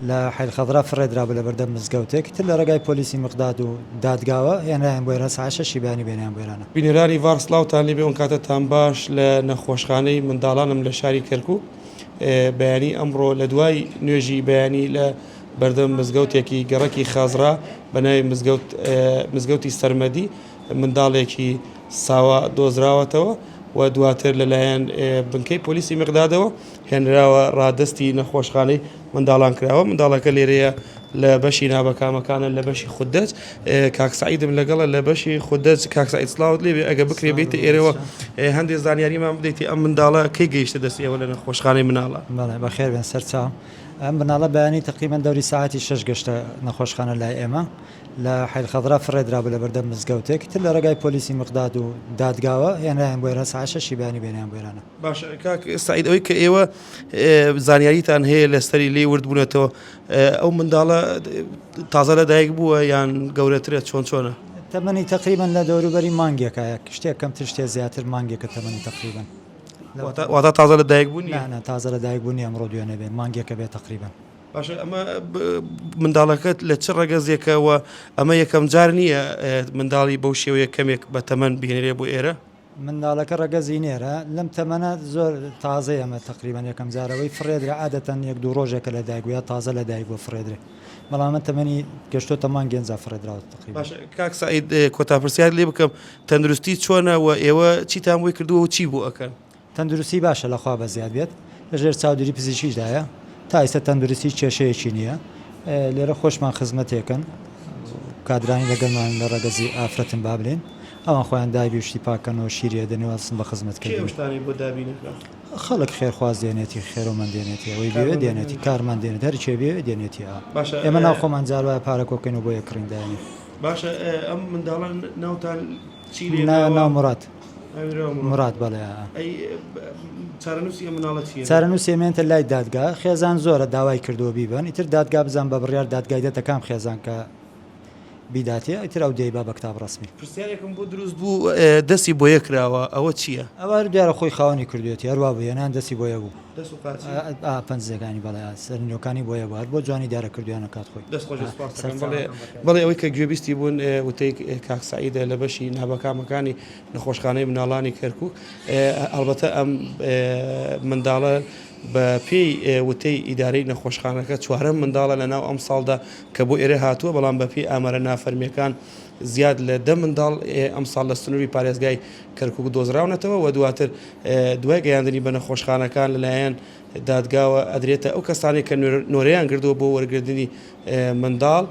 لە حەی الخضراء فڕێدرابوو لە بەردەم مزگەوتێک، تر لە ڕێگای پۆلیسی مقداد و دادگاوە هێنرایان بۆ ئێران سەعات شەشی بەیانی بێنیان بۆ ئێرانە. بینەرانی ڤار سڵاوتان لێبێ ئەوکاتەتان باش لە نەخۆشخانەی منداڵانم لە شاری کەرکوک بەیانی ئەمڕۆ لە دوای نوێژی بەیانی لە بەردەم مزگەوتێکی گەڕەکی خەزڕا بە ناوی مزگەوت مزگەوتی سەرمەدی منداڵێکی ساوا دۆزراوەتەوە و دواتر لەلایەن بنکەی پۆلیسی مقدادەوە هێنراوە ڕادەستی نەخۆشخانەی منداڵان کراوە منداڵەکە لێرەیە لە بەشی نابەکامەکانە لە بەشی خودەج کاک سعیدم لەگەڵە لە بەشی خودەج کاک سعید سڵاوت لێبێ ئەگە بکرێ بێتە ئێرەوە هەندێک زانیاریمان بدەیت ئەم منداڵە کەی گەیشتە دەست ئێوە لە نەخۆشخانەی مناڵە بەڵێ بەخێر بێن سەرچاو ئەم مناڵە بەیانی تقریبا دەوری ساعتی شەش گەشتە نەخۆشخانە لای ئێمە لە حەی الخضراء فڕێدرابوو لە بەردەم مزگەوتێک تر لە ڕێگای پۆلیسی مقداد و دادگاوە هێنرایان بۆ ئێران ساعت شەشی بەیانی بێنیان بۆ ئێرانە. باشە کاک سەعید ئەوەی کە ئێوە زانیاریتان هەیە لەسەری لێی ورد بوونەتەوە ئەو منداڵە تازە لەدایک بووە یان گەورەترە چۆن چۆنە؟ تەمەنی تەقریبەن لە دەوروبەری مانگێکە شتێک کەمتر شتێ زیاتر مانگێکە تەمەنی تەقریبەن. واتە تازە لەدایک بوو نییە؟ نا نا تازە لەدایک بوو نییە ئەمڕۆ دوێنێ بێ مانگێکە بێ تەقریبەن. باشە ئەمە منداڵەکەت لە چ ڕەگەزێکە و ئەمە یەکەم جار نییە منداڵی بەو شێوەیە کەمێک بە تەمەن بهێنرێ بۆ ئێرە؟ منداڵەکە ڕەگەزی نێرە لەم تەمەنە زۆر تازەیە ئەمە تەقریبەن یەکەم جارە ئەوەی فڕێدرا عادەتەن یەک دوو ڕۆژێکە لە دایک بوو یا تازە لە دایک بووە فڕێدرێ بەڵام ئەمە تەمەنی گەشتۆتە مانگ ئینجا فڕێدراوە تەقریبەن. باشە کاک سەعید کۆتا پرسیارت لێ بکەم تەندروستی چۆنە و ئێوە چیتان بۆی کردووە و چی بۆ ئەکەن؟ تەندروستی باشە لە خوا بەزیاد بێت لە ژێر چاودێری پزیشکیشدایە تا ئیستا تەندروستی کێشەیەکی نییە لێرە خۆشمان خزمەتێکن کادرانی لەگەڵمان لە ڕەگەزی ئافرەتن با بلێن ئەوان خۆیان دابی و شتی پاکەن و شیری ئەدەن و هەستن بە خزمەت کێ ئەو کردنی. شتانەی بۆ دابین ئەکا؟ خەڵک خێرخواز دێنێتی خێرۆمەند دێنێتی ئەوەی بێوێ کارمەندەکانی. دێنێتی کارمەند دێنێت هەر کێ بێوێ دێنێتی ئا باشە ئێمە ناو خۆمان جار وایە پارە کۆکەین و بۆ یەک کڕین دایەنین. باشە ئەم منداڵە ناوتان چی لێ ناوە ناوە؟ ناو موراد. موراد بەڵێ. ئەی چارەنووسی ئەم مناڵە چییە؟ چارەنووسی ئەمێنێتە لای دادگا، خێزان زۆرە داوای کردووە بیبەن، ئیتر دادگا بزان بە بڕیار دادگای دێتە کام خێزان کە بیداتێ، ئیتر ئەو دەیبا بە کتاب ڕەسمی. پرسیارێکم بۆ دروست بوو دەستی بۆیە کراوە ئەوە چییە؟ ئەوە هەر دیارە خۆی خاوەنی کردوویەتی هەر وا بوو هێنان دەستی بۆیە بوو. دەست و قاچی؟ ئا پەنجەکانی بەڵێ ئا سەرنیۆکانی بۆیە بوو هەر بۆ جوانی دیارە کردوویانە کات خۆی. دەست خۆش سوپاس دەکەم. بەڵێ بەڵێ ئەوەی کە گوێبیستی بوون وتەی کاک سەعیدە لە بەشی نابەکامەکانی نەخۆشخانەی مناڵانی کەرکوک ئەڵبەتە ئەم منداڵە بە پێی وتەی ئیدارەی نەخۆشخانەکە چوارەم منداڵە لە ناو ئەم ساڵدا کە بۆ ئێرە هاتووە بەڵام بە پێی ئامارە نافەرمیەکان زیاد لە دە منداڵ ئەم ساڵ لە سنووری پارێزگای کەرکوک دۆزراونەتەوە و دواتر دوای گەیاندنی بە نەخۆشخانەکان لەلایەن دادگاوە ئەدرێتە ئەو کەسانێک کە نۆرەیان گردووە بۆ وەرگردنی منداڵ.